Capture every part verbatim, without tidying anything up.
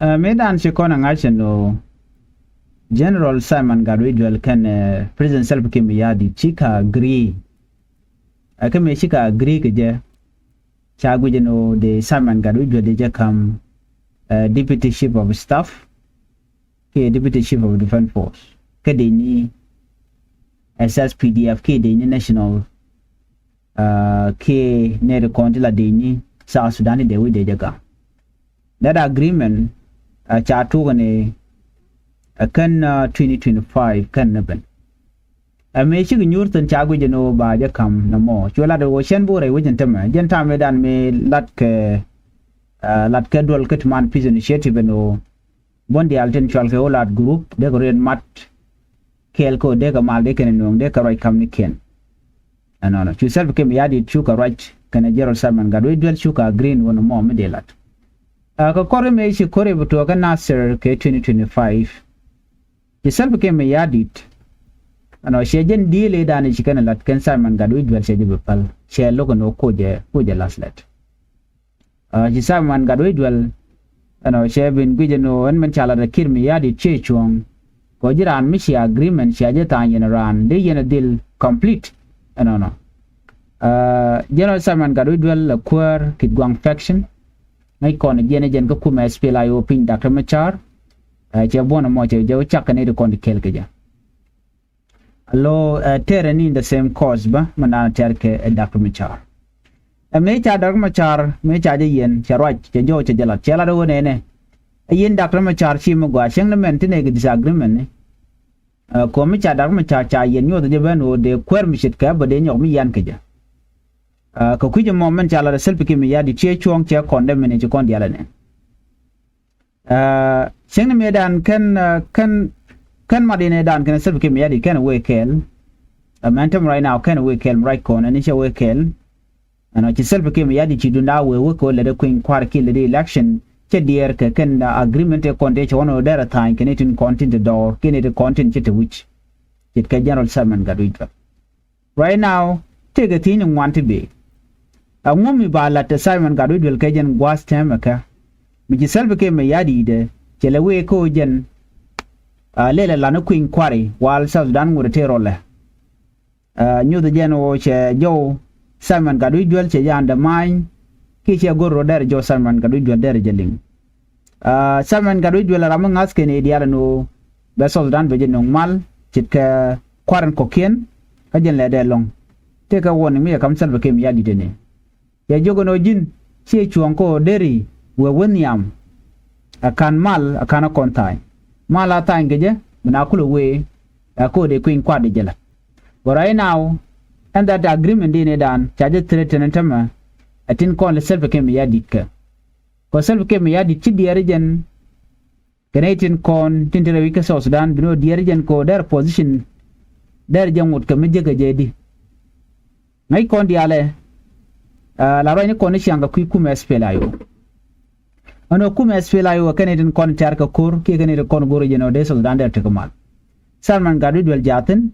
Ɛ, mëëdan ci kɔn ɛ ŋa̱c ɛn ɣöö General Simon Gatwec Dual kɛnɛ, ɛ, President Salva Kiir Mayardit cikɛ agree. Ɛ, kä mëë cikɛ agree kɛ jɛ, ca guic ɛn ɣöö dee Simon Gatwec Dual dee jɛ ka̱m, ɛ, Deputy Chief of Staff kiɛ Deputy Chief of Defense Force, kä dee ni S S P D F kiɛ dee ni National, ɛ, kiɛ nɛy ti kɔn ti la dee ni South Sudan ti dee wi̱c dee jɛ gaŋ. That agreement, ɛ, ca tuɔk ni, ɛ, kɛn, ɛ, twenty twenty-five kɛn ni ben. Ɛ, mëë cikɛ nyuur thi̱n ca guic ɛn ɣöö ba jɛ ka̱m nɔmɔ. Cuɛ lat ɣöö cɛn bi wä rɛy wec ɛn tämɛ. Jɛn ta̱a̱ mëëdan mëë lat kɛ, ɛ, lat kɛ duɔl kä ti man Peace Initiative ɛn ɣöö buɔ̱n diaal tin cɔal kɛ Holat Group dee kɛ rɔ yɛn mat kɛɛl kɛ ɣöö dee kɛ mal dee kɛn ɛ nööŋ dee kɛ ruac ka̱m ni kiɛn. Ɛnɔnɔ cu Salva Kiir Mayardit cukɛ ruac kɛnɛ General Simon Gatwec Dual cukɛ agree ni wä nɔmɔ mi dee lat. Ɛ, kɛ kɔr mëë ci ko̱r i̱ bi tuɔɔk kä Nasir kɛ twenty twenty-five. Ci Salva Kiir Mayardit ɛnɔ cɛ jɛn deal ëëdan ci kɛn ɛ lat kɛn Simon Gatwec Dual cɛ jɛ bi päl. Cɛ lo̱k ɛn ɣöö koc ɛ, koc ɛ last let. Ɛ, ci Simon Gatwec Dual ɛnɔ cɛ ben guic ɛn ɣöö ɛn min ca lat ɛ Kiir Mayardit ciɛ cuɔ̱ɔ̱ŋ. Kɛ ɣöö ji̱ raan mi cia agreement cia jɛ tha̱a̱ny yɛn raan dee yɛn ɛ dhil complete. Ɛnɔnɔ. Ɛ, General Simon Gatwec Dual ɛ kuäär Kitgwang faction. Ŋäc kɔn ɛ jiɛn ɛ jɛn kä kumɛ S P L A I O piny Doctor Machar. Ɛ, cɛ buɔ̱n ɛmɔ cɛ jɛ wä cak kɛ nɛy ti kɔn ti kɛɛl kɛ jɛ. Alo, ɛ, tɛrɛ ni in the same cause bä, mɛ naan tɛr kɛ, ɛ, Doctor Machar. Ɛ, mëë ca Doctor Machar, mëë ca jɛ yɛn, cɛ ruac, cɛ jɔw, cɛ jɛ lat, cɛ lat ɣöö nɛnɛ. Ɛ, yɛn Doctor Machar ci mi gɔaa, cäŋ ni mɛn ti nɛ kɛ disagreement ni. Ɛ, kɔ mi ca Doctor Machar ca yɛn nyuɔth jɛ ben ɣöö dee kuäär mi ce̱tkɛ bä dee nyɔk mi yan kɛ jɛ. Ɛ, kɛ kui̱c ɛmɔ mɛn ca lat ɛ Salva Kiir Mayardit ciɛ cuɔ̱ɔ̱ŋ cɛ kɔn dee mɛn ci kɔn diaal ɛnɛ. Ɛ, cäŋ ni mëëdan kɛn, ɛ, kɛn, kɛn mat in ëëdan kɛn Salva Kiir Mayardit kɛn wee kɛɛl. Ɛ, mɛn tem right now kɛn wee kɛɛl, right kɔn ɛn i̱ cɛ wee kɛɛl. Ɛnɔ ci Salva Kiir Mayardit ci dunda wee wee kɛ wä lɛ dee kui̱ny kua̱r kiɛ lɛ dee election cɛ diɛɛr kɛ kɛn, ɛ, agreement ɛ kɔn tëë cɛ wä nɔ dɛr ɛ tha̱a̱ny kɛn i̱ tin kɔn tin te dɔɔr kiɛ ni ti kɔn tin cɛ te wi̱c. Ce̱tkɛ General Simon Gatwec Dual. Right now, tëëkɛ thi̱n in ŋuan ti bëë. Ɛŋu mi ba lat ɛ Simon Gatwec Dual kɛ jɛn gua̱a̱th tɛmɛ kɛ? Mi ci Salva Kiir Mayardit ɛ, cɛ lɛ wee kä ɣöö jɛn, ɛ, lɛl ɛ lan i̱ kui̱ny kua̱ri, wal South Sudan ŋot ɛ tëë rɔlɛ. Ɛ, nyuth jɛn ɣöö cɛ jɔw Simon Gatwec Dual cɛ jɛ undermine, kiɛ cɛ go̱r rɔ dɛr jɔw Simon Gatwec Dual dɛr jɛ liŋ. Ɛ, Simon Gatwec Dual ɛ ram mi ŋa̱th kɛn i̱ diaal ɛn ɣöö bɛ South Sudan bɛ jɛ nöŋ mal ce̱tkɛ kua̱r in kɔ̱kiɛn, kä jɛn lɛ dee lɔ̱ŋ. Tëëkɛ warning mi cɛ ka̱m Salva Kiir Mayardit ɛn i̱. Cɛ jiök ɛn ɣöö ji̱n ciɛ cuɔ̱ɔ̱ŋ kä ɣöö deri wee wä nhiam. Ɛ ka̱n mal, ɛ ka̱n ɛ kɔn tha̱a̱ny. Mal a tha̱a̱ny kɛ jɛ, mi na kulɛ wee, ɛ kä ɣöö dee kui̱ny kua̱r dee jɛ la̱t. But right now, ɛn that agreement di̱n i̱ dan, ca jɛ threaten ɛn tämɛ, ɛ tin kɔn lɛ Salva Kiir Mayardit kɛ. Kɛ Salva Kiir Mayardit ci diɛɛr jɛn, kɛ nɛy tin kɔn tin te rɛy wi̱c kä South Sudan, bi ni wä diɛɛr jɛn kɛ ɣöö dɛr position, dɛr jɛ ŋot kɛ mi jek kɛ jɛ di. Ŋäc kɔn diaalɛ, ɛ, la ruacni kɔn ni ciaŋ kɛ kui̱ kumɛ S P L A I O. Ɛn ɣöö kumɛ S P L A I O kɛn nɛy tin kɔn tɛ̈r kɛ ko̱r, kiɛ kɛn nɛy tin kɔn go̱r jɛn ɣöö dee South Sudan dɛr tekɛ mal. Simon Gatwec Dual jathin,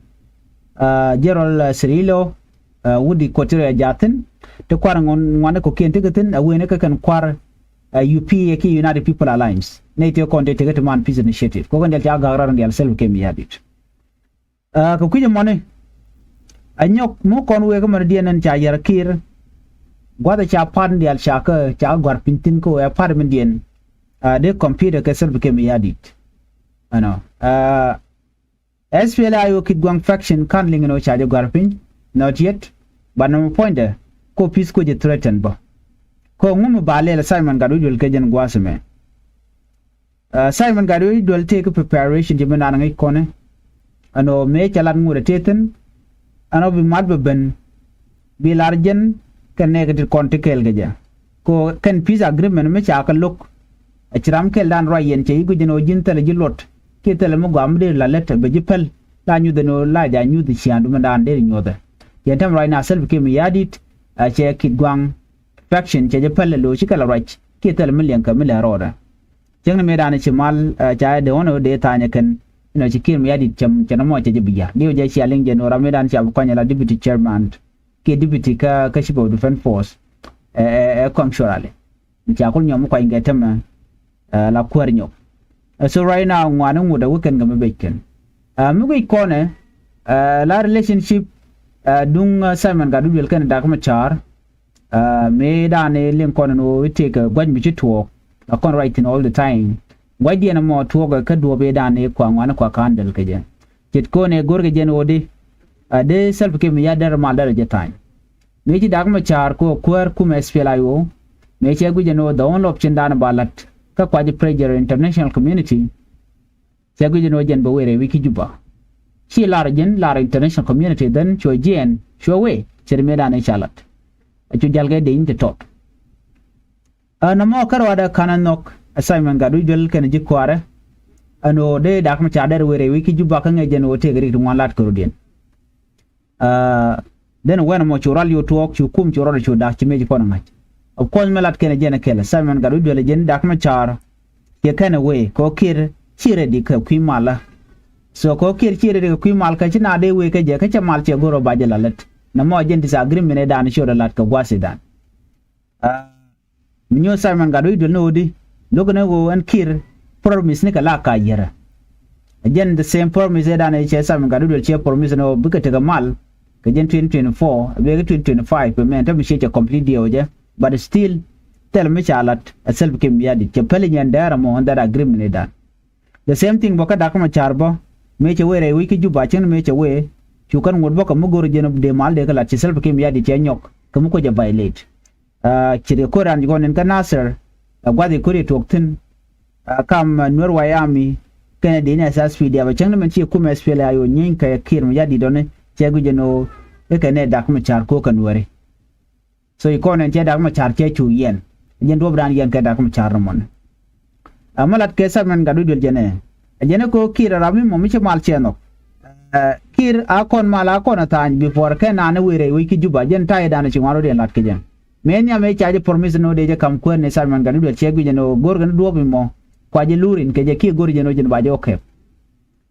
ɛ, General, ɛ, Cirillo, ɛ, Woody Kotiro jathin, ti kua̱r ŋuan, ŋuan ni kɔ̱kiɛn tekɛ thi̱n, ɛ, wen ni kä kɛn kua̱r, ɛ, U P A kiɛ United People Alliance. Nɛy tëë kɔn tëë tekɛ ti man Peace Initiative. Kɔ̱kɛn diaal ca gak rar in diaal Salva Kiir Mayardit. Ɛ, kɛ kui̱c ɛmɔni, ɛ nyɔk mi kɔn wëë kä mɛn diɛn ɛn ca yɛr Kiir. Gua̱th ɛ ca part in diaal ca kä, ca kä gɔ̱a̱r piny thi̱n kä ɛ part min diɛn. Ɛ, dee compete kɛ Salva Kiir Mayardit. Ɛnɔ. Ɛ, S P L A I O Kitgwang faction ka̱n liŋ ɛn ɣöö ca jɛ gɔ̱a̱r piny, not yet. But nɔmɔ puɔ̱nydɛ, kɔ peace kuecɛ threaten bä. Kɔ ŋu mi ba lɛl Simon Gatwec Dual kɛ jɛn gua̱a̱th ɛmɛ. Ɛ, Simon Gatwec Dual tëëkɛ preparation ti mi naan ŋäc kɔnɛ. Ɛn ɣöö mëë cɛ lat ŋot ɛ tëë thi̱n, ɛn ɣöö bi mat bɛ ben, bi lar jɛn kɛn nɛɛkɛ ti kɔn ti kɛɛl kɛ jɛ. Kɛ ɣöö kɛn peace agreement mi ca kɛ lo̱k, ɛ ci ram kɛldan ruac yɛn cɛ ji̱ guic ɛn ɣöö ji̱n thilɛ ji̱ luɔt, kiɛ thilɛ mi gɔaa mi dee la lät bɛ ji̱ päl, la nyuth ɛn ɣöö la jɛ a nyuth ciaaŋdu mi naan dee nyuɔthɛ. Yɛn täämɛ right now Salva Kiir Mayardit, ɛ, cɛ Kitgwang faction cɛ jɛ päl ɛ lo̱c ci kɛ la ruac, kiɛ thilɛ mi liɛŋkɛ mi lɛ rɔɔdɛ. Cäŋ ni mëëdan ci mal, ɛ, ca dee ɣɔn ɛ dee tha̱a̱nyɛ kɛn, you know, ci Kiir Mayardit cɛ, cɛ nɔmɔ cɛ jɛ bi ja̱. Diw jɛ cia liŋ jɛ ni ɣöö ram mëëdan cia bi kɔny ala deputy chairman kiɛ deputy kä, kä Chief of Defense Force, ɛ, ɛ, ɛ, Kɔaŋ Cuɔl Ali. Ca kul nyɔm mi kuany kɛ tämɛ. Ɛ, la kuäär nyɔk. Ɛ, so right now ŋuani ŋut ɛ wä kɛn kɛ mi bec kɛn. Ɛ, mi guic kɔnɛ, ɛ, la relationship, ɛ, duŋ, ɛ, Simon Gatwec Duel kɛnɛ Dak Macar. Ɛ, mëë dan i̱ liŋ kɔn ɛn ɣöö i̱ tëëkɛ gua̱c mi ci tuɔɔk, la kɔn ruac thi̱n all the time. Gua̱cdiɛn ɛmɔ tuɔɔkɛ kä duɔ̱ɔ̱p i̱ dan i̱ kua ŋuani kua ka̱n däl kɛ jɛ. Ce̱tkɔn ɛ go̱rkɛ jɛ ɛn ɣöö di, ɛ, dee Salva Kiir Mayardit derɛ mal derɛ jɛ tha̱a̱ny. Mëë ci Dak Macar kɛ ɣöö kuäär kumɛ S P L A I O, mëë cɛ guic ɛn ɣöö the only option dan ba la̱t kä kua ji̱ pressure international community. Cɛ guic ɛn ɣöö jɛn bɛ wëë rɛy wi̱c kä Juba. Ci lar ji̱n, lar international community, then cuɛ jiɛɛn, cuɛ wëë, ce̱t mëë dan i̱ ca la̱t. A cu jal kɛ dee in te tɔt. Ɛ, nɔmɔ kä ruaadɛ ka̱n ɛ nhɔk ɛ Simon Gatwec Duel kɛnɛ ji̱ kuaarɛ. Ɛn ɣöö dee Dak Macar derɛ wëë rɛy wi̱c kä Juba kä ŋäc jɛn ɣöö tëëkɛ rik ti ŋuan lat kɛ rɔ̱diɛn. Ɛ, then wɛn ɛmɔ cu rual yo̱o̱ tuɔɔk, cu kum, cu rɔɔdɛ cu dak, ci mëë ci kɔn ɛ ŋa̱c. Of course mi lat kɛnɛ jɛn ɛ kɛl ɛ Simon Gatwec Duel ɛ jɛn Dak Macar. Ciɛ kɛn ɛ wëë kɛ ɣöö Kiir ci ready kɛ kui̱ malä. So kɛ ɣöö Kiir ci ready kɛ kui̱ mal kä ci na dee wëë kä jɛ kä cɛ mal cɛ go̱r ɔ ba jɛ la lät. Nɔmɔ jɛn disagreement ɛ dan ci ɣöö dee lat kɛ gua̱a̱th i̱ dan. Ɛ, mi nyuɔ̱th Simon Gatwec Duel ni ɣöö di, lo̱k ni ɣöö ɛn Kiir promise ni kɛ la ka yärä. Ɛ jɛn the same promise ëë dan ëë cɛ Simon Gatwec Duel cɛ promise ni ɣöö bikɛ tekɛ mal kɛ jɛn twenty twenty-four, bikɛ twenty twenty-five, mɛn te mi ciɛ cɛ complete diɛw jɛ. But still, thil mi ca lat ɛ Salva Kiir Mayardit, cɛ päl nyɛn dɛɛr ɛmɔ ɛn that agreement ëë dan. The same thing bä kä Dak Macar bä, mëë cɛ wëë rɛy wi̱c kä Juba, cäŋ mëë cɛ wëë, cu kɛn ŋot bä kɛ mi go̱r jɛn dee mal dee kɛ lat, ci Salva Kiir Mayardit cɛ nyɔk kɛ mi kuecɛ violate. Ɛ, ce̱tkɛ ko̱r raan ji̱ kɔn in kä Nasir, ɛ, gua̱th i̱ ko̱r i̱ tuɔɔk thi̱n, ɛ, kam, ɛ, Nuer White Army kɛnɛ dee ni S S P D F, cäŋ ni mɛn ci kumɛ S P L A I O nyieeny kɛ Kiir Mayardit dɔni, cɛ guic ɛn ɣöö i̱ kɛ nɛ Dak Macar ko̱ kɛ Nuɛri. So i̱ kɔn ɛn cɛ Dak Macar cɛ cu yɛn. Jɛn duɔ̱ɔ̱pdan yɛn kɛ Dak Macar ni mɔni. Ɛ, mi lat kɛ Simon Gatwec Duel jɛn ɛ. Ɛ jɛn ɛ ko̱ Kiir ɛ ram mi mɔ mi ci mal cɛ nhɔk. Ɛ, Kiir a kɔn mal a kɔn ɛ tha̱a̱ny before kɛ naan ɛ wëë rɛy wi̱c kä Juba, jɛn ta̱yɛ dan ɛ ci ŋuan rɔ̱diɛn lat kɛ jɛ. Mëë nhiam ëë ca jɛ promise ni ɣöö dee jɛ ka̱m kuäär ni Simon Gatwec Duel, cɛ guic ɛn ɣöö go̱rkɛ ni duɔ̱ɔ̱p mi mɔ, kua jɛ luur in kɛ jɛ kiɛ go̱r jɛn ɣöö jɛn ba jɛ ɣɔ̱k kɛp.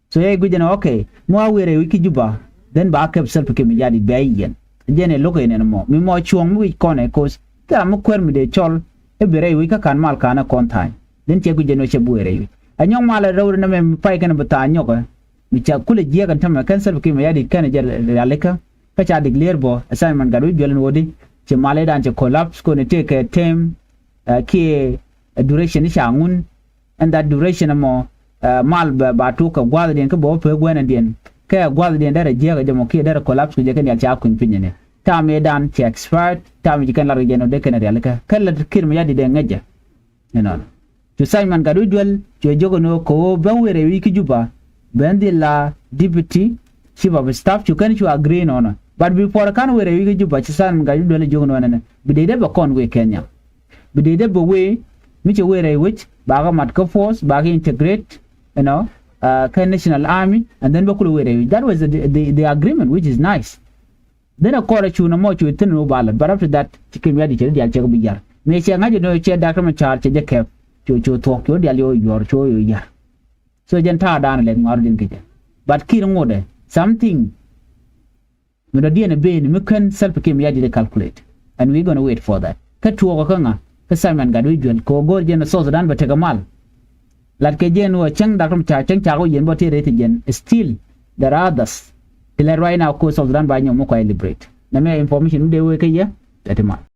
So ɛ guic ɛn ɣöö, okay, mi wa wëë rɛy wi̱c kä Juba, then ba kɛp Salva Kiir Mayardit bɛ yɛn. Jɛn ɛ lo̱k ɛn ɛn mɔ mi mɔ cuɔ̱ɔ̱ŋ mi wi̱c kɔn ɛ, cause thil ram mi kuäär mi dee cɔl i̱ bi rɛy wi̱c kä ka̱n mal ka̱n ɛ kɔn tha̱a̱ny. Then cɛ guic ɛn ɣöö cɛ bi wëë rɛy wi̱c. Ɛ nyɔk mal ɛ rɛw ri nɛmɛ mi pay kɛn bi tha̱a̱ny nyɔk ɛ, mi ca kulɛ jiɛɛk ɛn tämɛ kɛn Salva Kiir Mayardit kɛn ɛ jɛ rialikä. Kä ca declare bä ɛ Simon Gatwec Duel ɛn ɣöö di, ci mal ëë dan cɛ collapse kɔn ɛ tëëkɛ term, ɛ, kiɛ, ɛ, duration i̱ ca ŋun. Ɛn that duration ɛmɔ, ɛ, mal bɛ ba tuk kɛ gua̱a̱thdiɛn kä bɛ wä pek gua̱a̱thdiɛn. Kɛ gua̱a̱thdiɛn derɛ jiäk ɛ jɛ mɔ kiɛ derɛ collapse kɛ jɛ kɛn yal ca kuny piny ɛnɛ. Tam ëë dan cɛ expired, tam i̱ ci kɛn lat kɛ jɛn ɔ dee kɛn rialikä. Kä lät Kiir Mayardit dee ŋäcɛ. Ɛnɔn. Cu Simon Gatwec Duel cuɛ jiök ɛn ɣöö kɛ ɣöö ben wëë rɛy wi̱c kä Juba, ben dhil la deputy chief of staff, cu kɛn cu agree nɔnɔ. But before ka̱n wëë rɛy wi̱c kä Juba, ci Simon Gatwec Duel jiök ɛn ɣöö nɛnɛ bi dee dee bɛ kɔn wëë Kenya. Bi dee dee bɛ wëë mi cɛ wëë rɛy wi̱c, bakɛ mat kä force, bakɛ integrate, you know, uh, kä National Army, and then bɛ kulɛ wëë rɛy wi̱c. That was the, the, the agreement, which is nice. Then a kɔrɛ cu nɔmɔ cu thi̱n ni wä ba lät. But after that, ci Kiir Mayardit cɛ di diaal cɛ kɛ bi yar. Mëë cɛ ŋa̱c ni cɛ Dak Macar cɛ jɛ kɛp. Cu, cu thuɔ̱k, cu diaal yɔ yuɔr, cu yɔ yar. So jɛn ta̱a̱ da̱a̱n lɛt ŋuar din kɛ jɛ. But Kiir ŋotdɛ, something mi dɔ̱diɛn ɛ ben mi kän Salva Kiir Mayardit calculate. And we gonna wait for that. Kä tuɔɔk kä ŋa, kä Simon Gatwec Duel, kɛ ɣöö go̱o̱r jɛn South Sudan bɛ tekɛ mal. Lat kɛ jɛn ɣöö cäŋ Dak Macar cäŋ cakɔ yɛn bä tëë rɛy ti jɛn. Still, there are others. Ti lɛ right now kɛ ɣöö South Sudan ba nyɔk mi kua liberate. Nɛmɛ information mi dee wee kä yɛ, ɛ ti mal.